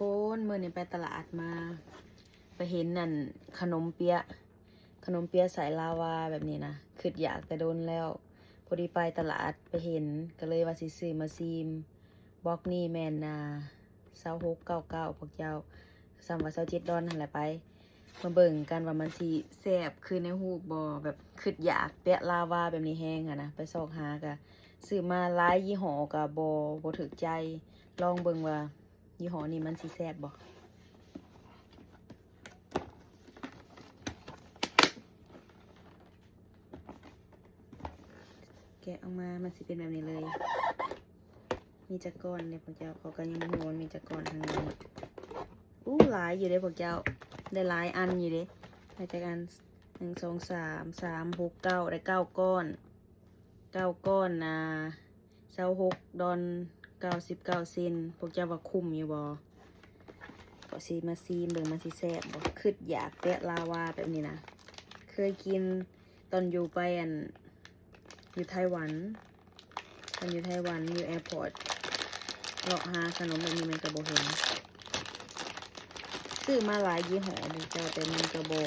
ຄົນ ມື້ນີ້ໄປຕະຫຼາດມາ ໄປເຫັນອັນຂະໜົມເປຍ ຂະໜົມເປຍໃສ່ລາວາແບບນີ້ນະ ຄຶດຢາກແຕ່ດົນແລ້ວ. ພໍດີໄປຕະຫຼາດໄປເຫັນ ກໍເລີຍວ່າຊິຊື້ມາຊີມ. ບລັອກນີ້ແມ່ນ ອ່າ ຊາວຫົກເກົ້າເກົ້າ ພວກເຈົ້າ ສ່ຳວ່າຊາວເຈັດດອນຫັ້ນແຫຼະ. ໄປ ມາເບິ່ງກັນວ່າມັນຊິແຊບຄືໃນຮູບບໍ່ ແບບຄຶດຢາກແປະລາວາແບບນີ້ແຮງຫັ້ນນະ. ໄປຊອກຫາກະຊື້ມາຫຼາຍຍີ່ຫໍ້ກະບໍ່ ບໍ່ຖືກໃຈ. ລອງເບິ່ງວ່າຍີ່ຫໍ້ນີ້ມັນຊິແຊບບໍ່. ແກະອອກມາມັນຊິເປັນແບບນີ້ເລີຍ. ມີຈັກກ້ອນເດ້ພວກເຈົ້າ? ເຂົາກໍຍັງບໍ່ຮູ້ວ່າມີຈັກກ້ອນທາງໃນ. ອູ້ ຫຼາຍຢູ່ເດ້ພວກເຈົ້າ ໄດ້ຫຼາຍອັນຢູ່ເດ້. ໄດ້ຈັກອັນ? ໜຶ່ງ ສອງ ສາມ ສາມ ຫົກ ເກົ້າ ໄດ້ເກົ້າກ້ອນ ເກົ້າກ້ອນ ອ່າ ຊາວຫົກດອນເກົ້າສິບເກົ້າເຊັນ. ພວກເຈົ້າວ່າຄຸ້ມຢູ່ບໍ່? ກໍຊິມາຊີມເບິ່ງມັນຊິແຊບບໍ່. ຄຶດຢາກແປະລາວາແບບນີ້ນະ ເຄີຍກິນຕອນຢູ່ໄປອັນ ຢູ່ໄຕ້ຫວັນ ມັນຢູ່ໄຕ້ຫວັນ ຢູ່ແອພອດ ເລາະຫາຂະໜົມແບບນີ້ມັນກໍບໍ່ເຫັນ. ຊື້ມາຫຼາຍຍີ່ຫໍ້ເດ້ເຈົ້າ ແຕ່ມັນກໍບໍ່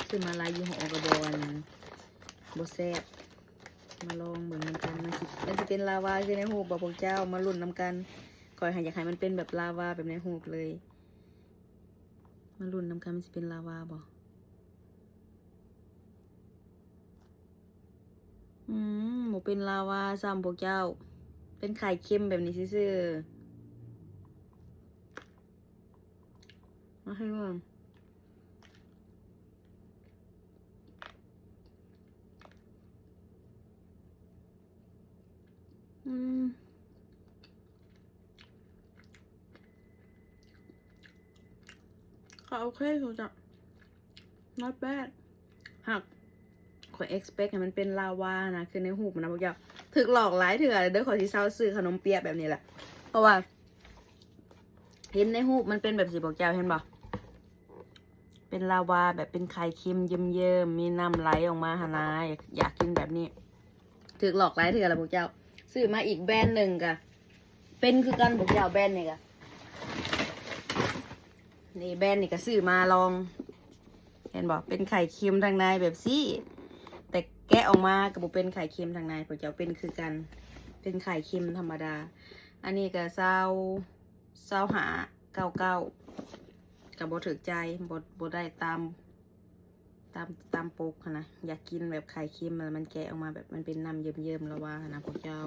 ຊື້ມາຫຼາຍຍີ່ຫໍ້ກໍບໍ່ ອັນ ບໍ່ແຊບ. ມາລອງເບິ່ງນຳກັນ ມັນຊິ ມັນຊິເປັນລາວາຄືໃນຮູບບໍ່ພວກເຈົ້າ? ມາລຸ້ນນຳກັນ. ຂ້ອຍຫາ ຢາກໃຫ້ມັນເປັນແບບລາວາແບບໃນຮູບເລີຍ. ມາລຸ້ນນຳກັນ ມັນຊິເປັນລາວາບໍ່? ອືມ ບໍ່ເປັນລາວາຊ້ຳພວກເຈົ້າ ເປັນໄຂ່ເຄັມແບບນີ້ຊື່ໆ. ມາໃຫ້ເບິ່ງ ອືມ ກໍໂອເຄຢູ່ຈ້ະ not bad. ຫາກຂ້ອຍ expect ໃຫ້ມັນເປັນລາວານະ ຄືໃນຮູບນະພວກເຈົ້າ. ຖືກຫຼອກຫຼາຍເທື່ອແລ້ວເດີ ຂ້ອຍຊິເຊົາຊື້ຂະໜົມເປຍແບບນີ້ແຫຼະ ເພາະວ່າເຫັນໃນຮູບມັນເປັນແບບຊີ້ ພວກເຈົ້າເຫັນບໍ່? ເປັນລາວາແບບເປັນໄຂ່ເຄັມເຍິ້ມໆ ມີນ້ຳໄຫຼອອກມາຫັ້ນນະ. ຢາກ ຢາກກິນແບບນີ້. ຖືກຫຼອກຫຼາຍເທື່ອແລ້ວພວກເຈົ້າ. ຊື້ມາອີກແບຣນໜຶ່ງກະເປັນຄືກັນພວກເຈົ້າ ແບຣນນີ້ກະ ນີ້ແບຣນນີ້ກະຊື້ມາລອງ ເຫັນບໍ່? ເປັນໄຂ່ເຄັມທາງໃນແບບຊີ້ ແຕ່ແກະອອກມາກະບໍ່ເປັນໄຂ່ເຄັມທາງໃນ ພວກເຈົ້າ ເປັນຄືກັນ ເປັນໄຂ່ເຄັມທຳມະດາ. ອັນນີ້ກະຊາວ ຊາວຫ້າເກົ້າເກົ້າ ກະບໍ່ຖືກໃຈ ບໍ່ ບໍ່ໄດ້ຕາມ ຕາມ ຕາມປົກຫັ້ນນະ. ຢາກກິນແບບໄຂ່ເຄັມ ແລ້ວມັນແກະອອກມາແບບມັນເປັນນ້ຳເຍິ້ມໆລາວາຫັ້ນນະພວກເຈົ້າ.